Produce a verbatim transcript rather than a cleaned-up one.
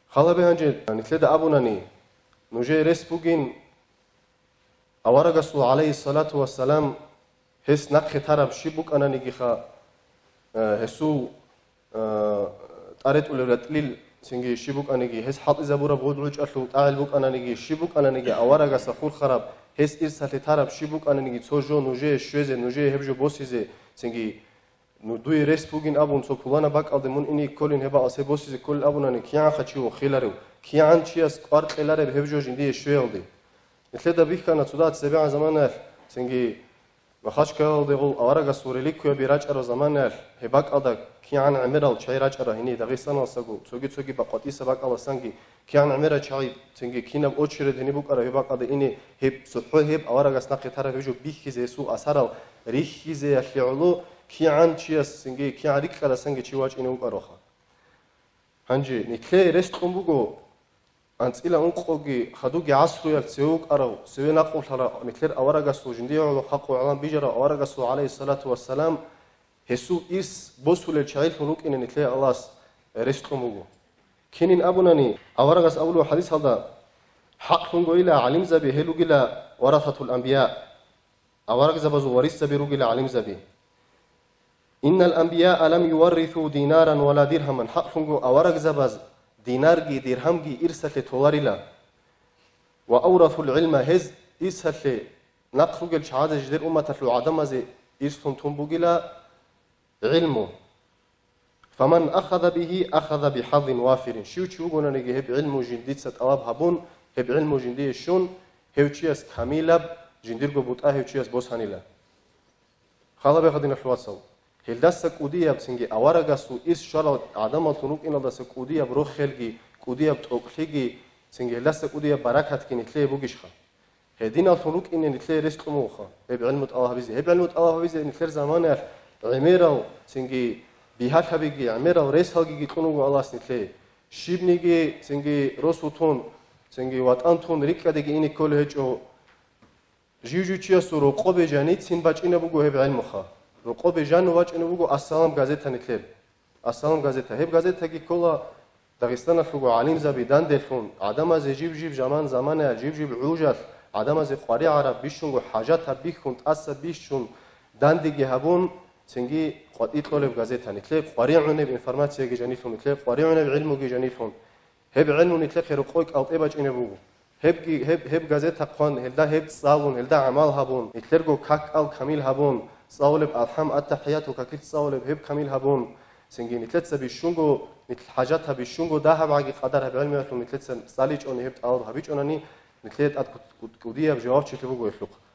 Халабе гьанже нилъеда абунани, нужее рес бугин, аварагасул, гӀалайгьиссалату вассалам, гьес нахъе тараб щиб букӀананигиха, э, гьесул, э, тӀаретӀулеб ратӀлил цинги щиб букӀаниги, гьес хӀалтӀизабураб гъуд-гъучӀалъул тӀагӀел букӀананиги, щиб букӀананиги, аварагасда хурхараб, гьес ирсалъе тараб щиб букӀананиги, цо жо нужее щвезе, нужее гьеб жо босизе, цинги Ну, дуе рес бугин абун, цо пуланаб бакӀалде мун ине кколин, гьеб бакӀалъе босизе кколин абунани, кигӀанха чи вохиларев, кигӀан чияс кӀвар кьелареб гьеб жо жиндие щвеялде. Нилъеда бихьана цо дагьа цебегӀан заманаялъ, цинги Махачкалалде гъол аварагасул реликвияби рачӀарал заманаялъ, гьеб бакӀалда кигӀан гӀемерал чагӀи рачӀара гьенир Дагъистаналдасаго, цоги-цоги бакъватӀиса бакӀалдасанги, кигӀан гӀемерал чагӀи, цинги кинаб очередь гьениб букӀараб гьеб бакӀалда ине, гьеб цохӀо гьеб аварагас нахъе тараб гьеб жо бихьизе, гьесул асарал рихьизеялъе гӀоло, кигӀан чияс цинги, кигӀан рикӀкӀадасанги чи вачӀине вукӀароха. Гьанже нилъее рес кьун буго, анцӀила ункъоги хадуги гӀасруял цеве вукӀарав, цеве накъулъарав нилъер аварагасул, жиндие гӀоло халкъ гӀалам бижарав аварагасул, гӀалайгьиссалату вассалам, гьесул ирс босулел чагӀилъун рукӀине нилъее Аллагьас рес кьун буго. Кинин абунани, аварагас абулеб хӀадисалда: «ХӀакълъунгойила гӀалимзаби гьел ругила варасатул анбия». Аварагзабазул варисзаби ругила гӀалимзаби. «Иннал анбияа лам юваррису динаран ва ла диргьаман», хӀакълъунго аварагзабаз динарги диргьамги ирсалъе толарила. «Ва аврасул гӀилма», гьез ирсалъе, нахъ ругел чагӀазе, жидер умматалъул гӀадамазе ирслъун тун бугила гӀилму. «Фаман ахаза бигьи, ахаза бихӀаззин вафирин». Щив чи вугонаниги гьеб гӀилму жиндица тӀалаб гьабун, гьеб гӀилму жиндие щун, гьев чияс камилаб, жиндирго бутӀа гьев чияс босанила. Халабеха, диналъул вацал, гьелдаса кӀудияб цинги аварагасул ирс щварал гӀадамаллъун рукӀиналдаса кӀудияб рохелги, кӀудияб тӀокӀлъиги, цинги гьелдаса кӀудияб баракатги нилъее бугищха? Гьединаллъун рукӀине нилъее рес кьун бугоха гьеб гӀилму тӀалаб гьабизе. Гьеб гӀилму тӀалаб гьабизе нилъер заманаялъ гӀемерал, цинги бигьалъабиги, гӀемерал ресалгиги кьун буго Аллагьас нилъее. Щибниги, цинги росу тун, цинги ватӀан тун рикӀкӀадеги ине кколей гьечӀо. Жив-жив чиясул рокъобе жаницин бачӀинаб буго гьеб гӀилмуха. Рокъобе жану бачӀунеб буго «Ассалам» газета нилъер. «Ассалам» газета. Гьеб газетаги ккола Дагъистаналъулго гӀалимзаби данделъун, гӀадамазе жиб-жиб заман-заманаялъ, жиб-жиб гӀужалъ, гӀадамазе къваригӀараб бищунго хӀажатаб бихьун, тӀаса бищун, дандеги гьабун, цинги къватӀи кьолеб газета, нилъее къваригӀунеб информацияги жанилъун, нилъее къваригӀунеб гӀилмуги жанилъун. Гьеб гӀилму нилъехъе рокъой кӀалтӀе бачӀине буго. Гьебги, гьеб, гьеб газета хъван, гьелда гьеб цӀалун, гьелда гӀамал гьабун, нилъерго как-кӀал камил гьабун, цӀалулеб алхӀам, аттахӀияту какилъ цӀалулеб гьеб камил гьабун, цинги нилъеца бищунго, нилъ хӀажатаб бищунго дагьаб гӀаги къадар гьаб гӀилмуялъул нилъеца цӀаличӀони, гьеб тӀалаб гьабичӀонани, нилъее тӀад кӀуд-, кӀуд-, кӀудияб жавабчилъи буго гьелъухъ.